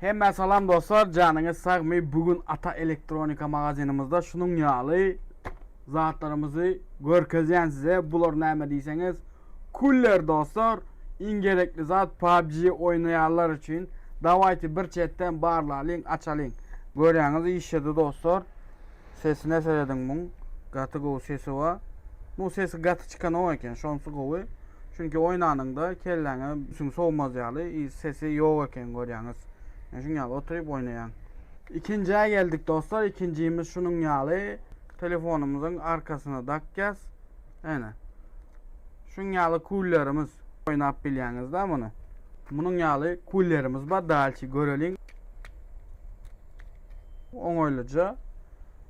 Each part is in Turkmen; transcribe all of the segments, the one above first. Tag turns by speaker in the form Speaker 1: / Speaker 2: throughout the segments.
Speaker 1: Hemmä salam dostlar janyňyz sagmy bu gün Ata elektronika magazinymyzda şunuň ýaly zatlarymyzy görkezýän size bular näme diýseňiz kuller dostlar iň gerekli zat PUBG oýnaýanlar üçin dawayty bir çetden barlalyň açalyň görýäňiz işledi dostlar Sesine serediň muň gaty gowy sesi bar. Nu sesi gaty çykanok eken şonsy gowy. Çünki oýnanyňda kelläňe ünsüň sowmaz ýaly i sesi ýok eken görýäňiz. Men şuň ýaly oturyp oýnaýan. Ikinjä geldik dostlar ikinjimiz şunuň ýaly telefonymyzyň arkasyna dakýas. Ene. Şuň ýaly kullerimiz oýnap bilýäňizda muny. Munuň ýaly kullerimiz bar dalçi göreliň. Oňaýlyja.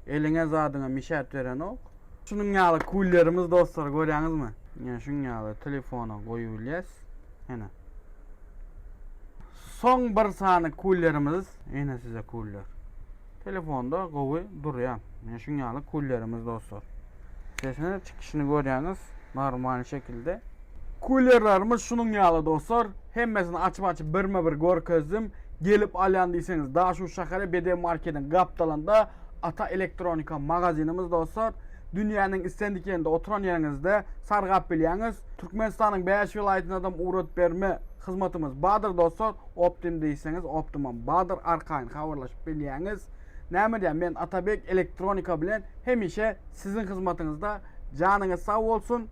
Speaker 1: Eliňe zadyňa mişät berenok. Şunuň ýaly kullerimiz dostlar görýäňizmi? Ýa şunuň ýaly telefona goýup bilýäs. Ene. Soň bir sany kullerimiz, ene size kuller. Telefonda gowy durýar. Ýa şunuň ýaly kullerimiz dostlar. Sesini çykyşyny görýäňiz normal şekilde. Kulerlerimiz şunuň ýaly dostlar. Hemmesini açyp açyp birme bir görkezdim. Gelip alýan diýseňiz Daşoguz şäheri Bedew marketiň gapdalynda Ata elektronika magazinimiz dostlar. Dünýäniň islendik ýerinde oturan ýeriňizde sargap bilýäňiz. Türkmenistanyň 5 welaýatynadam ugrat berme hyzmatymyz bardyr dostlar. Optim diýseňiz optimam bardyr arkaýyn habarlaşyp bilýäňiz. Näme diýýän men Atabek elektronika bilen hemişe siziň hyzmatyňyzda janyňyz sag bolsun.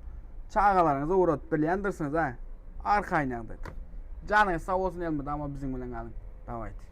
Speaker 1: Çagalaryňyzy ugradyp bilýändirsiňiz a. Arkaýyn ýagdaýda. Janyňyz sag bolsun elmydama biziň bilen galyň. Dawayt.